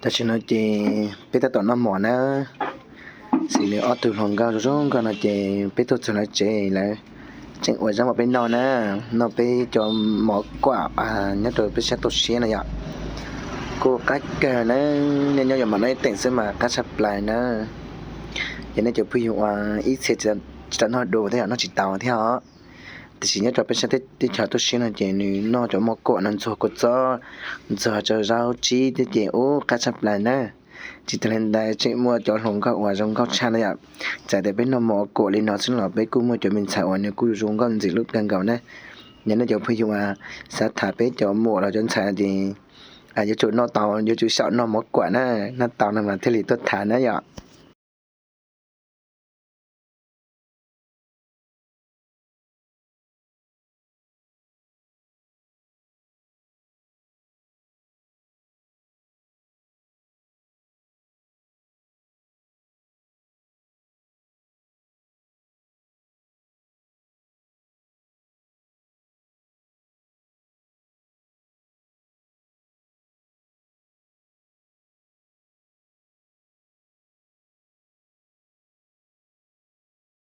Tam sim no ces peb tab tom noj mov na, xws li ob tug hluas nkauj zoo zoo nkauj no ces peb tuaj txog lawv tsev, lawv tseem ua zaub rau peb noj na, noj peb cov mov kuam nyob rau peb sab toj siab no yom. Kuj qab kawg na, nej nyob yuav mam noj ib teem xwb mas qab tshaj plaws na. Ces nej cov phooj ywg uas ib txhia tsis tau noj dua thiab yom, noj tsis tau thiab os. Tiam sis nyob rau peb sab teb chaws toj siab no ces nws noj cov mov kuam no ntxuag kua txob, ntxuag cov zaub tsib thiab ces ub qab tshaj plaws na. Tsis tas li ntawd tseem muaj cov hluas nkauj uas zoo nkauj tshaj na yom. Txawm tias peb noj mov kuam li no xwb los peb kuj muaj cov me ntxhais uas nws kuj zoo nkauj ntxim hlub kawg nkaus na. Yog nej cov phooj ywg uas xav tham peb cov muam los cov ntxhais ces yuav tsum noj tau, yuav tsum xyaum noj mov kuam na, noj tau no mas thiaj li tuaj tham na yom.